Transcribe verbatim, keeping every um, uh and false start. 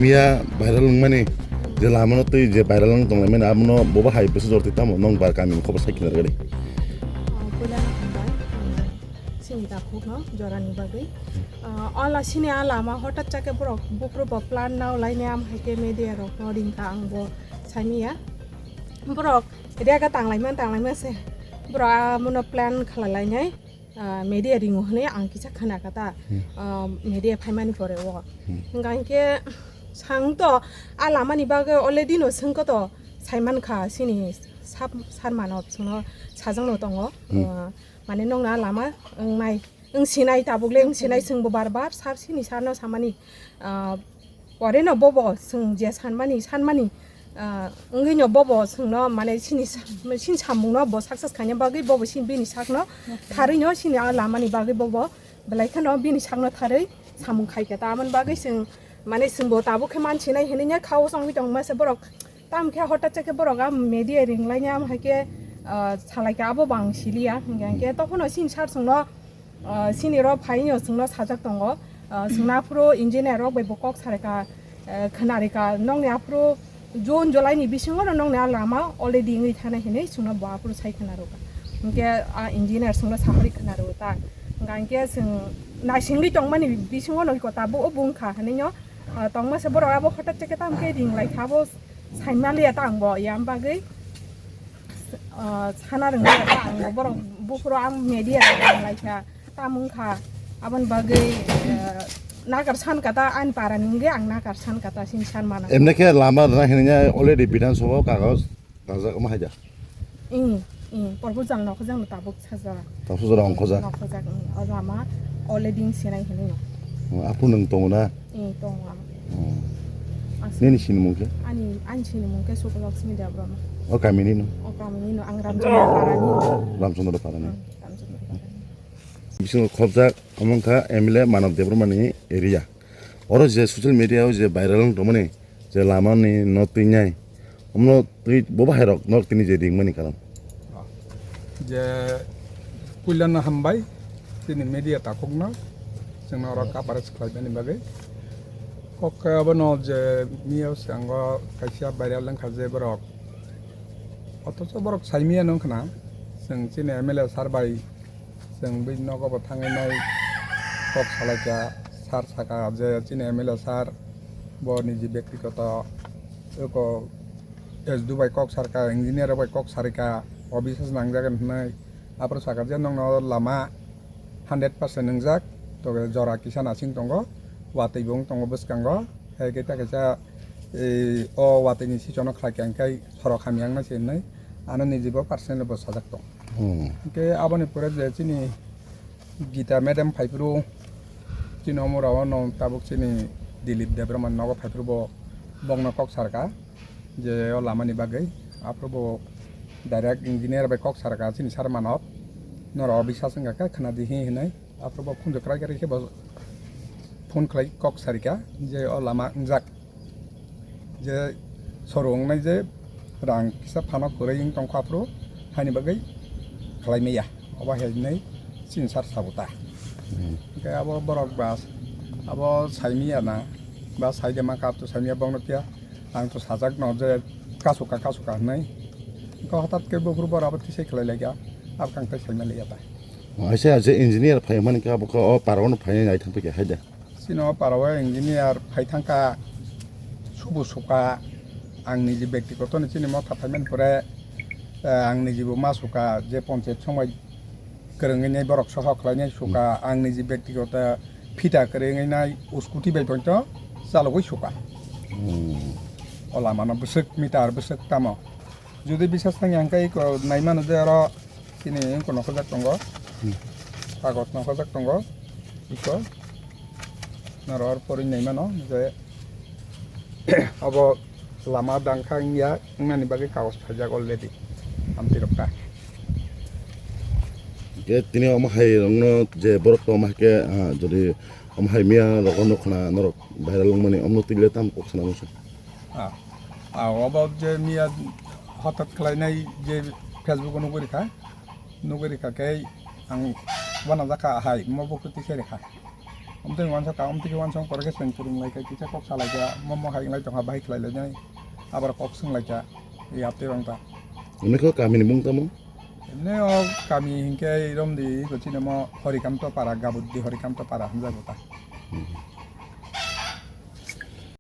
Miya viral wngmani je lamano twi je viral wng tonglaimani abono bobo hai bwsa jor twi tamo nong bar kamini khobor sai khinar gari. Ah, puilano hambai, um, sini takhukno jorani bagwi. Ah, ola sini a lama hotat chake borok bukro bo plan nao laine am hai khe media rokno ringkha ang bo saimiya. Borok riaga tanglaima tanglaima se borok amono plan khalai lainai. Ah, media ringo hwnwi ang kisa khna kha ta, Hmm. Ah, media phaimani pore o. Hmm. Hwnkha hinkhe sang to a lamani bagwi already no swngkha to saiman kha sini sab-, sarmano chwngno sajakno tongo. Hmm. Ah, mane nokna lama wngnai, wngsinai tabukle wngsinai chwngbo bar bar sar sini sarno samani, ah, Pore no bobo chwng je sanmani, sanmani, ah, wngwi no bobo chwngno, mane, sini sa-, sini samungno bo success khaina bagwi bobo sini bini sakno tharwi no sini a lamani bagwi bobo belai kheno bini sakno tharwi samung khai kha. Tamoni bagwi chwng, mane, chwngbo tabuk khe mansinai hinwi kha o chongwi tongma se borok. Tamo khe hotat chakhe borok a media ring laina, am hai khe, ah, salai kha, abo bo ang siliya. Hingkhe, hingkhe tokhono sini sar chwngno, ah, sini rok phai no chwngno sajak tongo. Ah, chwngno aphuru engineer rok bai bo kok sarai kha, eh, khwnari kha, nokni aphuru June, July ni bisingo no nokni a lama already wngwi thanai hinwi chwngno bo aphuru sai khwna rwkha. Hingkhe a engineer chwngno sahori khwna rwo ta. Hingkha hingkhe chwng naisingwi tongmani bisingo no tabuk o bung kha hinwi no, ah, tongma se borok abo hotat chakhe tamo khe ring lai kha, abo Saimaliya ta ang bo, yang bagwi, ah, sana rwngya ta ang bo, borok buphuru ang media rok rwng lai kha, ta mung kha, aboni bagwi, eh, nakar san kha ta, ani para ni wngwi ang nakar san kha ta, sini san mano. Emne khe lama rwna hinwi already Bidhan Sabha o kagoj rajak omo hai da? Ing, ing, proposal nokhojak no tabuk sajak. Tabuk sajak nokhojak? Nokhojak, ing. O lama already sinai hinwi no. Oh, aphuru nwng tongo na? Ing, tongo ang. Oh. Aswk. Nini sinimung khe? Ani, ani sinimung khe Sukhalaxmi Debbarma. O kamini no? O kamini no, ang Ramchandra Parani. Ramchandra Parani. Hmm, Ramchandra Parani. Bisingo khobjak omo wngkha M L A Manav Debbarma ni area. Oro je social media o je viral wng tongmani, je lama ni no twi nai, omo no twi bo bahai rok no tini je ring mani karon. Je puila no hambai, tini media takhuk no, chwng no oro coverage khlai mani bagwi. Kok khe abo no je mia swngo kaisa viral wng kha je borok. Othocho borok sai mia no wng khna, chwng chini M L A sir bai Chwng bini nogo bo thangwi nai kok salai kha, sir saka je chini M L A sir bo niji byaktigoto eko S D O bai kok sar kha, engineer rok bai kok sari kha, o bisas nangjak hinwi. Aphuru saka je nokno lama hundred percent wngjak, tobe jora kisa nasing tongo, watwi bo wng tongo bwskango, hai khe ta kaisa, eh, o watwi ni sichono khlai kha, hwnkhe sorok hamya wngna se hinwi ano niji bo personally bo sajak tongo. Hmm. Hwnkhe aboni pore je chini Gita madam phaiphuru chini omorao no tabuk chini Dilip Debbarma nogo phaiphuru bo bokno kok sarka je o lamani bagwi aphuru bo direct engineer bai kok sarka chini sar manok norok bisas wngkha khe khna di hi hinwi aphuru bo khunju kwrai kwrai khe bo phone khlai kok sarika je o lama wngjak. Je soro wngnai je rang kisa phano kwrwi wng tongkha aphuru haini bagwi khlai maya, obo hai hinwi chini sar sabo ta. Hmm. Hwnkhe abo borok ba abo saimaya na, ba saide mankha, to saimaya bokno phiya ang to sajak no je kasu ka, kasu ka hinwi. Hwnkhe hotat khe buphuru borok abo tisai khlai laikha, abo kang tai saima laiya ta. Aisa je engineer phai mani khe abo khe o parao no phai nai thang phai khe hai da. Chini o parao engineer phai thangkha subu suka, ang niji byaktigoto ni chini motha phaimani pore, eh, ang niji bo ma suka je ponchayat somoi kwrwngwi nai borok soho khlainai suka, ang niji byaktigoto phita kwrwngwi nai scooty bai poito chalogwi suka. Hmm. O lama no bwswk meter bwswk tamo. Jodi bisas tangya hwnkhe iko naimano je oro chini iko nokhojak tongo. Hmm. Kagoj nokhojak tongo. Iko norok oro porwi naimano je obo lama dangkha wngya wngnani bagwi kagoj phaijak already. Amtwi rok ta. Je tini omo hai rokno je borok tongma hai khe, ah, jodi omo hai miya rokno khna norok viral wngmani omno twi le tamo kok sana musa. Ah, ah, obo je miya hotat khlainai je Facebook o nugwi rikha, nugwi rikha khe ang uanajak kha hai, mo bukhuk twi se rikha. Omtwi wansok ka, omtwi wansok pore khe chwng kwrwng lai kha, kisa kok sa lai kha, mo mo hai wng lai tong kha, bahai khlai lai nai, abar kok swng lai kha, yaptwi rong ta. Hwnwi khe kamini mung tamo? Emne o kami hinkhe romdi, iko chini mo Horikanto Para, Gabuddi Horikanto Para hwnjago ta. Hmm.